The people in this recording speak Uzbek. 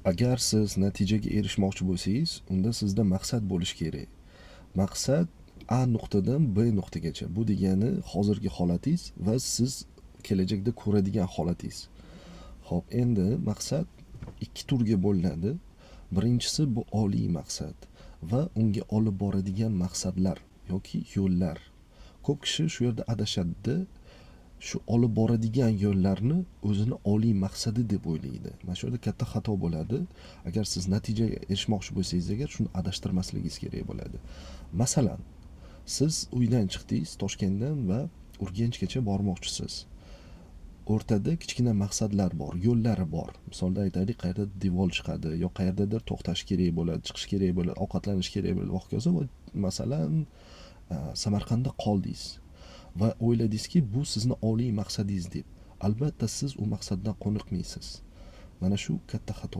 Agar siz natijaga erishmoqchi bo'lsangiz, unda sizda maqsad bo'lishi kerak. Maqsad A nuqtadan B nuqtagacha. Bu degani hozirgi holatingiz va siz kelajakda ko'radigan holatingiz. Xo'p, endi maqsad ikki turga bo'linadi. Birinchisi bu oliy maqsad va unga olib boradigan maqsadlar yoki yo'llar. Ko'p kishi shu yerda adashadida, shu olib boradigan yo'llarni o'zini oliy maqsadi deb o'ylaydi. Mana shu yerda katta xato bo'ladi. Agar siz natijaga erishmoqchi bo'lsangiz, agar shuni adashtirmasligingiz kerak bo'ladi. Masalan, siz uydan chiqdingiz Toshkentdan va Urganchgacha bormoqchisiz. O'rtada kichkina maqsadlar bor, yo'llari bor. Misolda aytaylik, qayerda devor chiqadi yo qayerdadir to'xtash kerak bo'ladi, chiqish kerak bo'ladi, ovqatlanish kerak bo'ladi va hokazo. Va masalan, Samarqandda qoldingiz va o'yladingizki, bu sizni oliy maqsadingiz deb. Albatta siz u maqsaddan qoniqmaysiz. Mana shu katta xato.